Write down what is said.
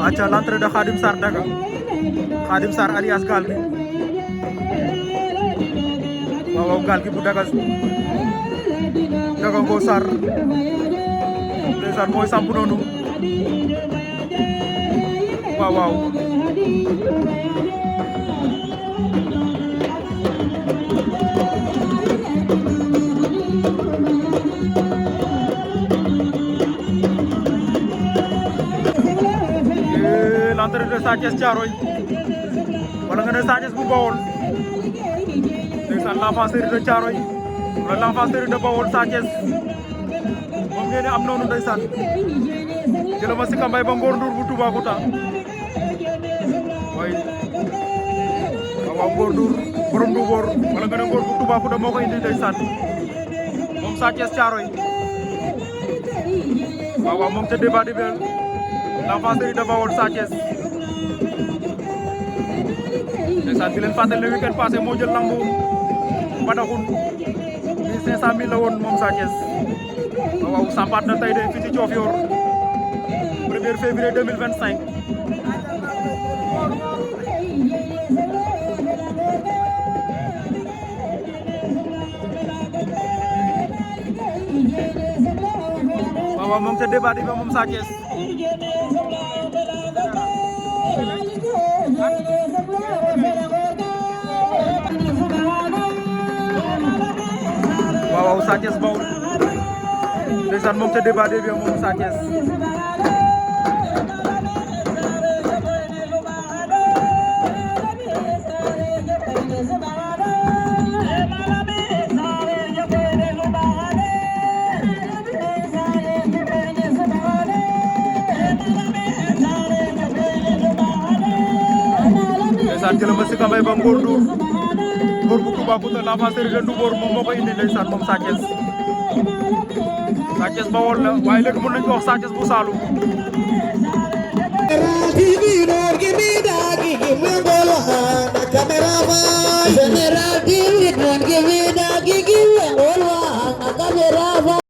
aca l'entrée de Khadim Sarr Daga, Khadim Sarr alias Gaal gi waaw Gaal gi bu Daga Ngo Sarr ndeysaan mooy samp noonu waaw l'entrée de Sa Thiès Thiaroye wala nga ne Sa Thiès bu Bawol ndeysaan l'enfant chéri de Thiaroye wala l'enfant chéri de Bawol Sa Thiès moom ngeen am noonu ndeysaan jëlama si kambay ba Ngor Ndour bu Toubacouta way waaw Ngor Ndour borom Ndoubor wala nga ne Ngor bu Toubacouta moo ko indi ndeysaan moom Sa Thiès Thiaroye waaw moom ca débat di bel l'enfant chéri de Bawol Sa Thiès ndeysaan di leen fàttali le week-end passé moo jël lambu Badaxun 500 000 la woon moom Sa Thiès waaw sampaat na tey de fii ci Diofior 1er février 2025 waaw moom ca débat bi moom Sa Thiès waaw Sa Thiès Bawol ndeysaan moom ca débat bi moom Sa Thiès ndeysaan jëlama si kambay ba Ngor Ndour Ngor bu Toubacouta l'enfant chéri de Ndoubor moom moo ko indi ndeysaan moom Sa Thiès Sa Thiès Bawol la waaye léegi mën nañu ko wax Sa Thiès bu Saloum